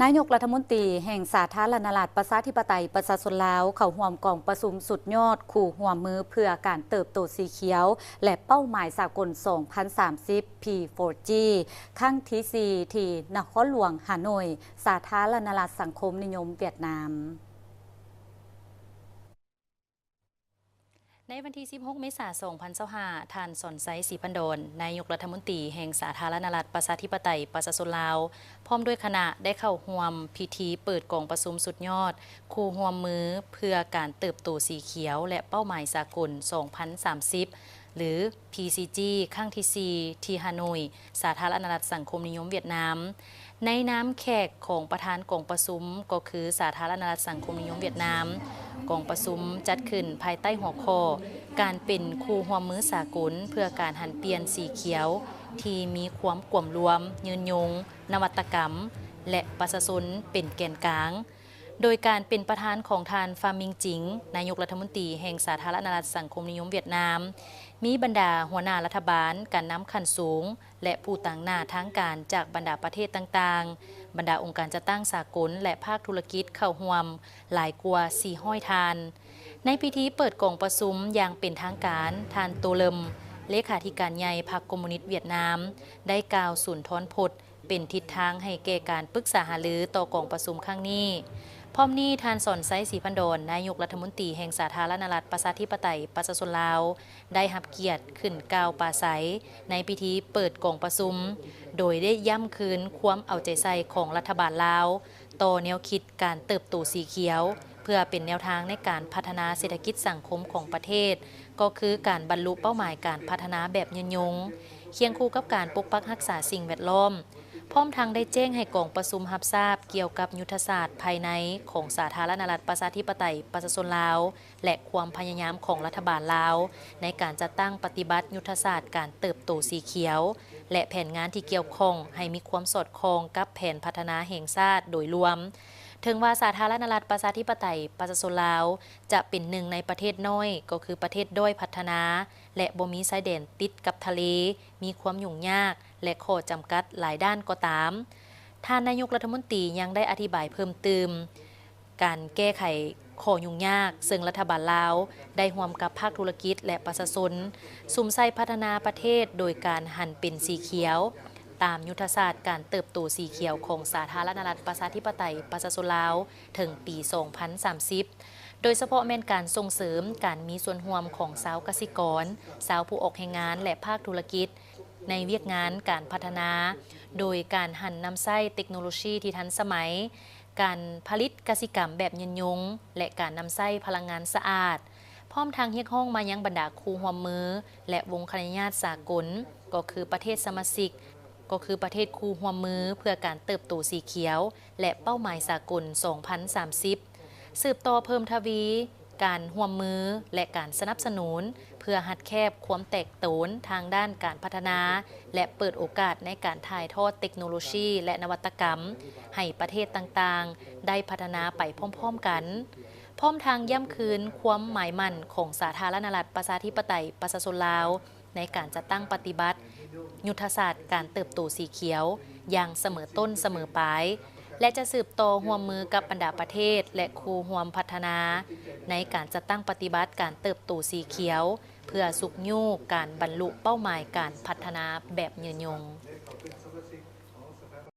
ນາຍົກລັດຖະມົນຕີແຫ່ງສາທາລະນະລັດ ປະຊາທິປະໄຕ ປະຊາຊົນລາວ ເຂົ້າຮ່ວມກອງປະຊຸມສຸດຍອດຄູ່ຮ່ວມມືເພື່ອການເຕີບໂຕສີຂຽວ ແລະ ເປົ້າໝາຍສາກົນ ສອງພັນສາມສິບ ພີ ໂຟຣ໌ຈີ ຄັ້ງທີສີ່ ທີ່ນະຄອນຫຼວງຮ່າໂນ້ຍ, ສາທາລະນະລັດສັງຄົມນິຍົມຫວຽດນາມ. ໃນວັນທີສິບຫົກ ເມສາ ສອງພັນຊາວຫ້າ ທ່ານ ສອນໄຊ ສີພັນດອນ ນາຍົກລັດຖະມົນຕີແຫ່ງສາທາລະນະລັດ ປະຊາທິປະໄຕ ປະຊາຊົນລາວ ພ້ອມດ້ວຍຄະນະ ໄດ້ເຂົ້າຮ່ວມພິທີເປີດກອງປະຊຸມສຸດຍອດຄູ່ຮ່ວມມືເພື່ອການເຕີບໂຕສີຂຽວ ແລະ ເປົ້າໝາຍສາກົນ ສອງພັນສາມສິບ ຫຼື ພີ ຊີ ຈີ ຄັ້ງທີສີ່ ທີ່ຮ່າໂນ້ຍ, ສາທາລະນະລັດສັງຄົມນິຍົມຫວຽດນາມ. ໃນນາມແຂກຂອງປະທານກອງປະຊຸມ ກໍຄືສາທາລະນະລັດສັງຄົມນິຍົມຫວຽດນາມ, ກອງປະຊຸມຈັດຂຶ້ນພາຍໃຕ້ຫົວຂໍ້ ການເປັນຄູ່ຮ່ວມມືສາກົນເພື່ອການຫັນປ່ຽນສີຂຽວ ທີ່ມີຄວາມກວມລວມ, ຍືນຍົງ, ນະວັດຕະກຳ ແລະ ປະຊາຊົນເປັນແກນກາງ. ໂດຍການເປັນປະທານຂອງທ່ານ ຟາມິງ ຈິງ ນາຍົກລັດຖະມົນຕີແຫ່ງສາທາລະນະລັດສັງຄົມນິຍົມຫວຽດນາມ, ມີບັນດາຫົວໜ້າລັດຖະບານ, ການນຳຂັ້ນສູງ ແລະ ຜູ້ຕາງໜ້າທາງການຈາກບັນດາປະເທດຕ່າງໆ, ບັນດາອົງການຈັດຕັ້ງສາກົນ ແລະ ພາກທຸລະກິດເຂົ້າຮ່ວມຫຼາຍກວ່າສີ່ຮ້ອຍທ່ານ. ໃນພິທີເປີດກອງປະຊຸມຢ່າງເປັນທາງການ, ທ່ານ ໂຕ ເລິມ ເລຂາທິການໃຫຍ່ພັກຄອມມູນິດຫວຽດນາມ ໄດ້ກ່າວສຸນທອນພົດ ເປັນທິດທາງໃຫ້ແກ່ການປຶກສາຫາລືຕໍ່ກອງປະຊຸມຄັ້ງນີ້. ພ້ອມນີ້, ທ່ານ ສອນໄຊ ສີພັນດອນ ນາຍົກລັດຖະມົນຕີແຫ່ງສາທາລະນະລັດ ປະຊາທິປະໄຕ ປະຊາຊົນລາວ ໄດ້ຮັບກຽດຂຶ້ນກ່າວປາໄສໃນພິທີເປີດກອງປະຊຸມ, ໂດຍໄດ້ຢ້ຳຄືນຄວາມເອົາໃຈໃສ່ຂອງລັດຖະບານລາວຕໍ່ແນວຄິດການເຕີບໂຕສີຂຽວ ເພື່ອເປັນແນວທາງໃນການພັດທະນາເສດຖະກິດສັງຄົມຂອງປະເທດ, ກໍຄືການບັນລຸເປົ້າໝາຍການພັດທະນາແບບຍືນຍົງ, ຄຽງຄູ່ກັບການປົກປັກຮັກສາສິ່ງແວດລ້ອມ, ພ້ອມທັງໄດ້ແຈ້ງໃຫ້ກອງປະຊຸມຮັບຊາບກ່ຽວກັບຍຸດທະສາດພາຍໃນຂອງສາທາລະນະລັດ ປະຊາທິປະໄຕ ປະຊາຊົນລາວ ແລະ ຄວາມພະຍາຍາມຂອງລັດຖະບານລາວ ໃນການຈັດຕັ້ງປະຕິບັດຍຸດທະສາດການເຕີບໂຕສີຂຽວ ແລະ ແຜນງານທີ່ກ່ຽວຂ້ອງໃຫ້ມີຄວາມສອດຄ່ອງກັບແຜນພັດທະນາແຫ່ງຊາດໂດຍລວມ. ເຖິງວ່າສາທາລະນະລັດ ປະຊາທິປະໄຕ ປະຊາຊົນລາວ ຈະເປັນໜຶ່ງໃນປະເທດນ້ອຍ, ກໍຄືປະເທດດ້ອຍພັດທະນາ ແລະ ບໍ່ມີຊາຍແດນຕິດກັບທະເລ, ມີຄວາມຫຍຸ້ງຍາກ ແລະ ຂໍ້ຈຳກັດຫຼາຍດ້ານກໍຕາມ, ທ່ານນາຍົກລັດຖະມົນຕີຍັງໄດ້ອະທິບາຍເພີ່ມຕື່ມ ການແກ້ໄຂຂໍ້ຫຍຸ້ງຍາກ ເຊິ່ງລັດຖະບານລາວໄດ້ຮ່ວມກັບພາກທຸລະກິດ ແລະ ປະຊາຊົນ ສຸມໃສ່ພັດທະນາປະເທດໂດຍການຫັນເປັນສີຂຽວ ຕາມຍຸດທະສາດການເຕີບໂຕສີຂຽວຂອງສາທາລະນະລັດ ປະຊາທິປະໄຕ ປະຊາຊົນລາວ ເຖິງປີສອງພັນສາມສິບ ໂດຍສະເພາະແມ່ນການສົ່ງເສີມການມີສ່ວນຮ່ວມຂອງຊາວກະສິກອນ, ຊາວຜູ້ອອກແຮງງານ ແລະ ພາກທຸລະກິດ ໃນວຽກງານການພັດທະນາ ໂດຍການຫັນນຳໃຊ້ເຕັກໂນໂລຊີທີ່ທັນສະໄໝ, ການຜະລິດກະສິກຳແບບຍືນຍົງ ແລະ ການນຳໃຊ້ພະລັງງານສະອາດ, ພ້ອມທັງຮຽກຮ້ອງມາຍັງບັນດາຄູ່ຮ່ວມມື ແລະ ວົງຄະນະຍາດສາກົນ, ກໍຄືປະເທດສະມາຊິກ, ກໍຄືປະເທດຄູ່ຮ່ວມມືເພື່ອການເຕີບໂຕສີຂຽວ ແລະ ເປົ້າໝາຍສາກົນສອງພັນສາມສິບ ສືບຕໍ່ເພີ່ມທະວີການຮ່ວມມື ແລະ ການສະໜັບສະໜູນ ເພື່ອຮັດແຄບຄວາມແຕກໂຕນທາງດ້ານການພັດທະນາ ແລະ ເປີດໂອກາດໃນການຖ່າຍທອດເຕັກໂນໂລຊີ ແລະ ນະວັດຕະກຳໃຫ້ປະເທດຕ່າງໆໄດ້ພັດທະນາໄປພ້ອມໆກັນ, ພ້ອມທັງຢ້ຳຄືນຄວາມໝາຍໝັ້ນຂອງສາທາລະນະລັດ ປະຊາທິປະໄຕ ປະຊາຊົນລາວ ໃນການຈັດຕັ້ງປະຕິບັດຍຸດທະສາດການເຕີບໂຕສີຂຽວຢ່າງສະເໝີຕົ້ນສະເໝີປາຍ ແລະ ຈະສືບຕໍ່ຮ່ວມມືກັບບັນດາປະເທດ ແລະ ຄູ່ຮ່ວມພັດທະນາ ໃນການຈັດຕັ້ງປະຕິບັດການເຕີບໂຕສີຂຽວ ເພື່ອຊຸກຍູ້ການບັນລຸເປົ້າໝາຍການພັດທະນາແບບຍືນຍົງ.